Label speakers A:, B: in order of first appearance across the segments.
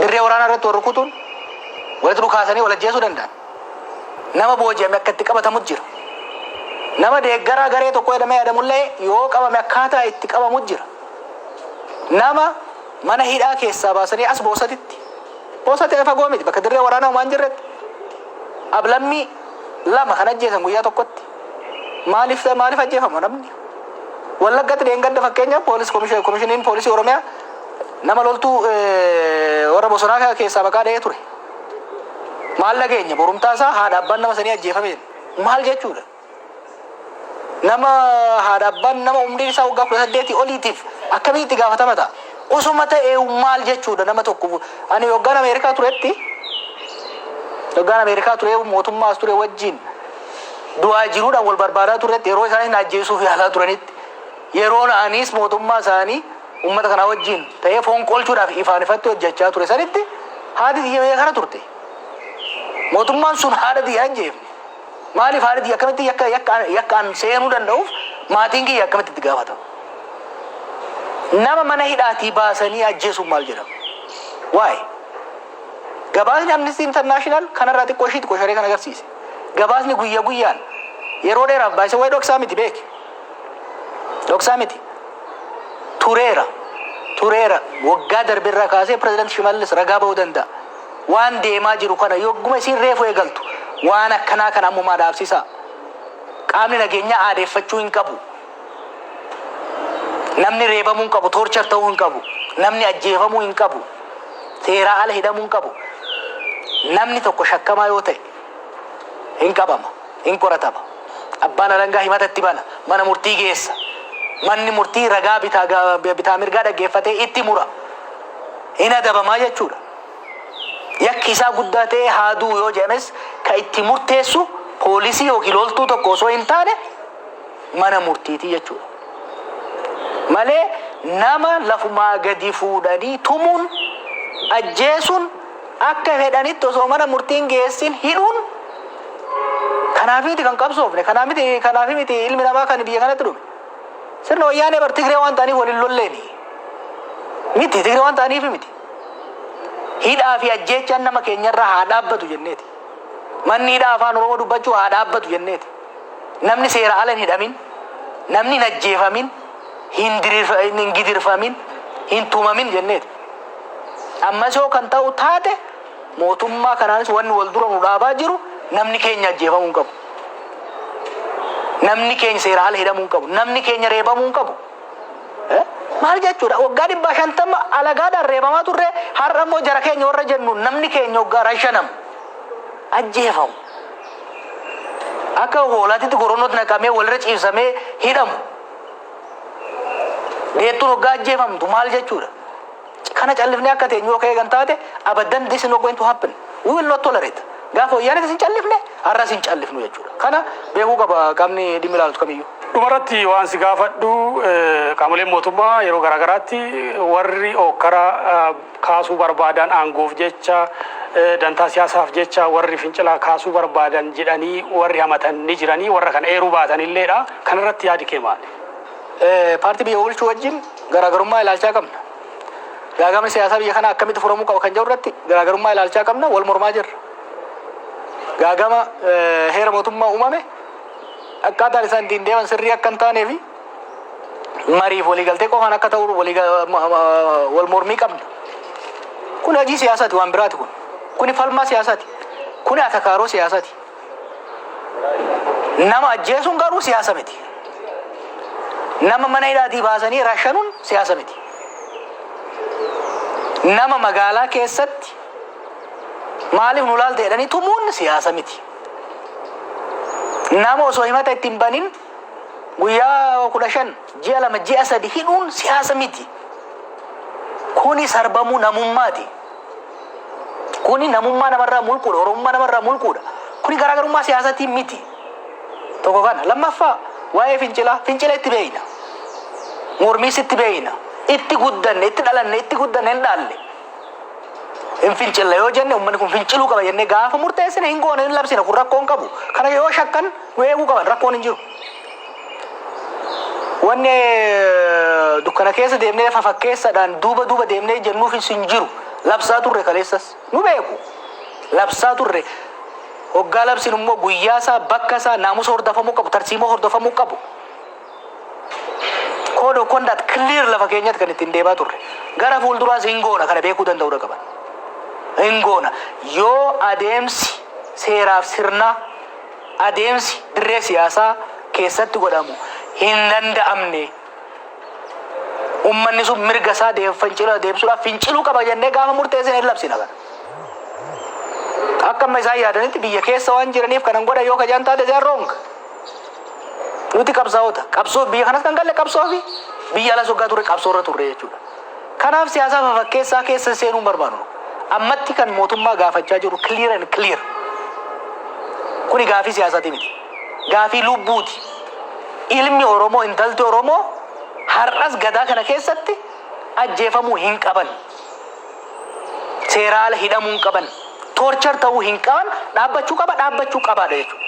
A: Dirree waraanaa irratti wal rukutuun, walitti dhukaasanii wal ajjeesuu danda'an. Nama booji'ame akka itti qabatamu jira. Nama deeggaraa garee tokko jedhamee yaadamullee yoo qabame akkaataa itti qabamu jira. Nama mana hidhaa keessaa baasanii as Boosatitti, Boosati fagoo miti, bakka dirree waraanaa homaa hin jirretti, ablammii lama kan ajjeesan guyyaa tokkotti. Maaliif ajjeefama namni? Wallaggatti dheengadda fakkeenyaaf poolis komishiniin poolisii Oromiyaa nama loltuu warra bosonaa keessaa maqaa dha'ee ture. Maal dhageenya? Borumtaa isaa haadha abbaan nama sanii ajjeefame. Maal jechuudha? Nama haadha abbaan nama umriin isaa waggaa 18 oliitiif akkamitti itti gaafatama ta'a? Osoma ta'ee maal jechuudha nama tokko? Ani waggaan Ameerikaa turetti, waggaan Ameerikaa ture, mootummaa as ture wajjin du'aa jiruudhaan wal barbaadaa turretti, yeroo isaanis na ajjeesuuf yaalaa turanitti, yeroon anis mootummaa isaanii uummata kanaa wajjin ta'ee foon qolchuudhaaf ifaan ifatti hojjechaa ture sanitti, haati tiyya biyya kana turte. Mootummaan sun haadha tiyya hin ajjeefne. Maaliif haadha tiyya akkamitti yakka yakka yakkaan seenuu danda'uuf maatiin kiyya akkamitti itti gaafatama? Nama mana hidhaatii baasanii ajjeesuun maal jedhama? Waa'ee gabaasni Amnesty International kanarraa xiqqoo ishii xiqqoo sharee kan agarsiise. Gabaasni guyya guyyaan yeroo dheeraaf baay'isee waa'ee dhoksaa miti, beeki. Dhoksaa miti. Tureera. Tureera. Waggaa darbirraa kaasee Pireezidant Shimallis ragaa ba'uu danda'a. Waan deemaa jiru kana yogguma isiin reefu eegaltu waan akkanaa kana ammumaa dhaabsisaa. Qaamni nageenyaa aadeeffachuu hin qabu. Namni reebamuu hin qabu, torture ta'uu hin qabu, namni ajjeefamuu hin qabu, seeraa ala hidhamuu hin qabu. Namni tokko shakkamaa yoo ta'e hin qabama, hin qoratama. Abbaan alangaa himata itti bana, mana murtii geessa. Manni murtii ragaa bitaa mirgaa dhaggeeffatee itti mura. Hin adabamaa jechuudha. Yakki isaa guddaa ta'ee haa du'u yoo jedhames, ka itti murteessu poolisii yookiin loltuu tokko osoo hin taane mana murtiitii jechuudha. Malee nama lafumaa gadi fuudhanii tumuun, ajjeesuun, akka fedhanitti osoo mana murtiin geessin hidhuun, kanaaf miti kan qabsoofne, kanaaf miti ilmi namaa kan biyya kanatti dhume. Sirna Wayyaanee bar Tigree waan ta'aniif waliin lolleeni. Miti, Tigree waan ta'aniif miti. Hidhaa fi ajjeechaan nama keenyarraa haa dhaabbatu jenneeti. Manni hidhaa afaan Oromoo dubbachuu haa dhaabbatu jenneeti. Namni seera ala hin hidhamin, namni hin ajjeefamin, hin gidirfamin, hin tumamin jenneeti. Ammas yoo kan ta'u taate, mootummaa kanaanis wanni wal dura nu dhaabaa jiru, namni keenya ajjeefamuu hin qabu. Namni keenya seera ala hidhamuu hin qabu. Namni keenya reebamuu hin qabu. Maal jechuudha? Waggaa 150 alagaadhaan reebamaa turre, har'a immoo jara keenya warra jennu namni keenya waggaa rashanamu, ajjeefamu. Akka hoolaatitti goronootti naqamee walirra ciibsamee hidhamu. Deettuun waggaa ajjeefamtu maal jechuudha? Kana callifnee akka teenyu yoo eegan taate, abadan, this is not going to happen. We will not tolerate. Gaafa Wayyaanitti hin callifne, har'as hin callifnu jechuudha. Kana beekuu qaba qaamni dhimmi ilaalutu kamiyyuu.
B: Dhumarratti waan si gaafadhu, qaamoleen mootummaa yeroo garaagaraatti warri ookkara kaasuu barbaadan, aangoof jecha, dantaa siyaasaaf jecha warri fincila kaasuu barbaadan jedhanii warri hamatan ni jiranii, warra kana eeruu baatan illeedha. Kanarratti yaadi kee maali?
A: Paartii biyya bulchuu wajjin garaagarummaa ilaalchaa qabna. Gaagamni siyaasaa biyya kanaa akkamitti furamuu qaba kan jedhu irratti garaagarummaa ilaalchaa qabna, wal mormaa jirra. Gaagama heera mootummaa uumame akkaataan isaan ittiin deeman sirrii akka hin taanee fi mariif waliigaltee qofaan akka ta'u wal mormii qabna. Kun hojii siyaasaati, waan biraati kun. Kuni falmaa siyaasaati. Kuni atakaaroo siyaasaati. Nama ajjeesuun garuu siyaasa miti. Nama mana hidhaatii baasanii rashanuun siyaasa miti. Nama magaalaa keessatti maaliif nu laalte jedhanii tumuun siyaasa miti. Nama osoo himata ittiin banin guyyaa 15, ji'a 2, ji'a 3 hidhuun siyaasa miti. Kuni sarbamuu namummaati. Kuni namummaa namarraa mulquudha. Oromummaa namarraa mulquudha. Kuni garaagarummaa siyaasatiin miti. Tokko kana. Lammaffaa, waa'ee fincilaa. Fincila itti beeyna. Mormiis itti beeyna. Itti guddanne, itti dhalanne, itti guddanne, hin dhaalle. Hin fincilla yoo jenne, uummanni kun finciluu qaba jennee gaafa murteessine, hin goone, hin labsine, kun rakkoo hin qabu. Kana yoo shakkan nu eeguu qaban, rakkoon hin jiru. Wanni dukkana keessa deemnee fafakkeessaadhaan duuba duuba deemnee jennuuf hin jiru. Labsaa turre kaleessas nu beeku. Labsaa turre. Hoggaa labsin immoo guyyaa isaa, bakka isaa, naamusa hordofamuu qabu, tarsiimoo hordofamuu qabu. Code of conduct clear lafa keenyatti kan ittiin deemaa turre. Gara fuulduraas hin goona, kana beekuu danda'uu qaban. Hin goona. Yoo adeemsi seeraaf sirnaa, adeemsi dirree siyaasaa keessatti godhamu hin danda'amne, ummanni sun mirga isaa fincila deebisuudhaaf finciluu qaba jennee gaafa murteessine hin labsina kana. Akka amma isaan yaadanitti biyya keessa waan jiraniif kanan godha yoo kajaan taate, they are wrong. Nuti qabsaa'ota. Qabsoo biyya kanas kan galle qabsoo fi biyya alas waggaa turre qabsoo irra turre jechuudha. Kanaaf siyaasa fafakkeessaa keessa seenuu hin barbaadu. Ammatti kan mootummaa gaafachaa jiru clear and clear. Kuni gaafii siyaasaati miti. Gaafii lubbuuti. Ilmi Oromoo, intalti Oromoo har'as gadaa kana keessatti ajjeefamuu hin qaban. Seeraala hidhamuu hin qaban. Torture ta'uu hin qaban. Dhaabbachuu qaba, dhaabbachuu qabaadha jechuudha.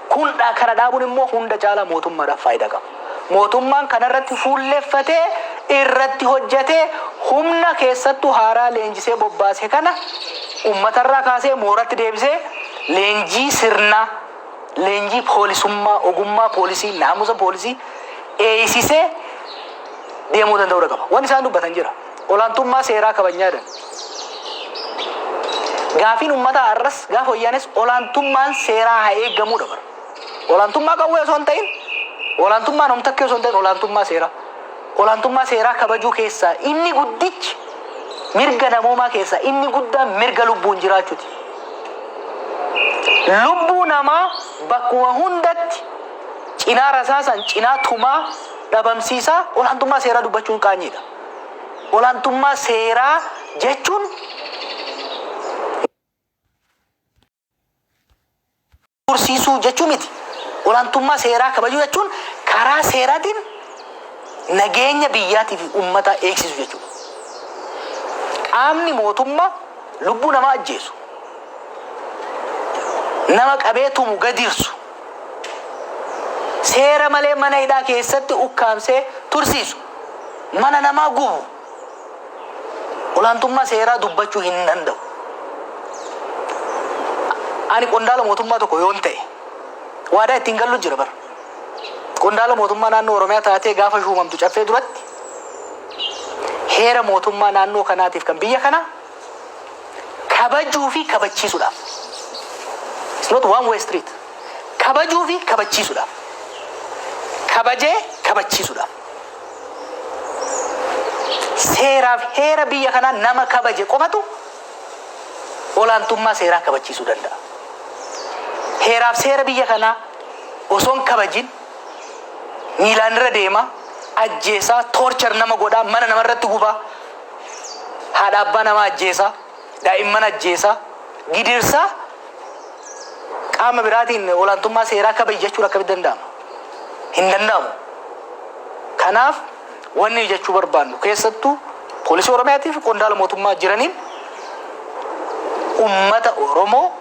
A: Kun kana dhaabuun immoo hunda caalaa mootummaadhaaf faayidaa qaba. Mootummaan kanarratti fuulleeffatee irratti hojjetee humna keessattuu haaraa leenjisee bobbaase kana uummatarraa kaasee mooratti deebisee leenjii sirnaa, leenjii poolisummaa, ogummaa poolisii, naamusa poolisii eeysisee deemuu danda'uu qaba. Wanni isaan dubbatan jira. Olaantummaa seeraa kabajnyaadhaan. Gaafiin uummataa har'as gaafa wayyaanes olaantummaan seeraa haa eeggamuudha bara. Olaantummaa qawwee osoo hin ta'in, olaantummaa namtakkee osoo hin ta'in, olaantummaa seeraa. Olaantummaa seeraa kabajuu keessaa inni guddichi, mirga namoomaa keessaa inni guddaan mirga lubbuun jiraachuuti. Lubbuu namaa bakkuma hundatti cinaa rasaasan, cinaa tumaa dhabamsiisaa olaantummaa seeraa dubbachuun qaanyiidha. Olaantummaa seeraa jechuun tursiisuu jechuu miti. Olaantummaa seeraa kabajuu jechuun karaa seeraatiin nageenya biyyaatii fi uummataa eegsisu jechuudha. Qaamni mootummaa lubbuu namaa ajjeesu, nama qabee tumu gadirsu, seera malee mana hidhaa keessatti ukkaamsee tursiisu, mana namaa gubu, olaantummaa seeraa dubbachuu hin danda'u. Ani qondaala mootummaa tokko yoon ta'e waadaa ittiin gallu jira bara. Qondaala mootummaa naannoo Oromiyaa taatee gaafa shuumamtu caffee duratti heera mootummaa naannoo kanaatiif kan biyya kanaa kabajuu fi kabachiisuudhaaf. It's not one way street. Kabajuu fi kabachiisuudhaaf. Kabajee kabachiisuudhaaf. Seeraaf heera biyya kanaa nama kabaje qofatu olaantummaa seeraa kabachiisuu danda'a. Heeraaf seera biyya kanaa osoo hin kabajin miilaan irra deemaa, ajjeesaa, torture nama godhaa, mana namarratti gubaa, haadha abbaa namaa ajjeesaa, daa'imman ajjeesaa, gidirsaa, qaama biraatiin olaantummaa seeraa kabaji jechuun akkamitti danda'ama? Hin danda'amu. Kanaaf wanni jechuu barbaannu keessattuu poolisii Oromiyaatiif qondaala mootummaa jiraniin, ummata Oromoo,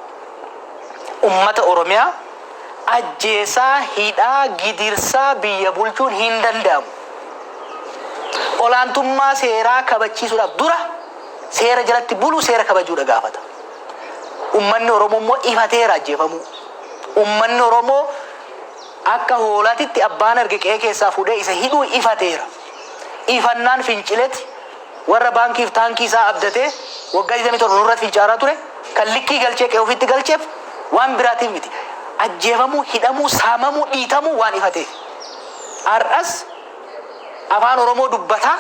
A: ummata Oromiyaa ajjeesaa, hidhaa, gidirsaa biyya bulchuun hin danda'amu. Olaantummaa seeraa kabachiisuudhaaf dura seera jalatti buluu, seera kabajuudha gaafata. Ummanni Oromoo immoo ifateera ajjeefamuu. Ummanni Oromoo akka hoolaatitti abbaan arge qe'ee keessaa fuudhee isa hidhuu ifateera. Ifannaan fincileti warra baankiif taankii isaa abdatee waggaa 27 nurratti fincaaraa ture kan likkii galchee qe'ee ofiitti galcheef waan biraatiif miti. Ajjeefamuu, hidhamuu, saamamuu, dhiitamuu waan ifateef. Har'as afaan Oromoo dubbataa,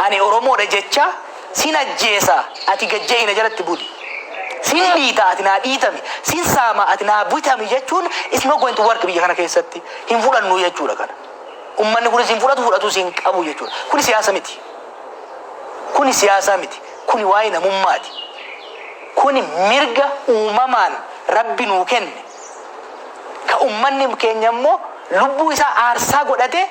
A: ani Oromoodha jechaa, sin ajjeesaa ati gajja'ina jalatti buli. Sin dhiita ati naa dhiitami, sin saama ati naa bitami jechuun is not going to work biyya kana keessatti. Hin fudhannu jechuudha kana. Ummanni kunis hin fudhatu, fudhatus hin qabu jechuudha. Kuni siyaasa miti. Kuni siyaasaa miti. Kuni waa'ee namummaati. Kuni mirga uumamaan Rabbi nuu kenne. Ka ummanni keenya immoo lubbuu isaa aarsaa godhatee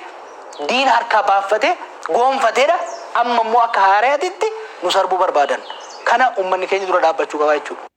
A: diina harkaa baaffatee goonfateedha. Amma immoo akka haaraatitti nu sarbuu barbaadan. Kana ummanni keenya dura dhaabbachuu qaba jechuudha.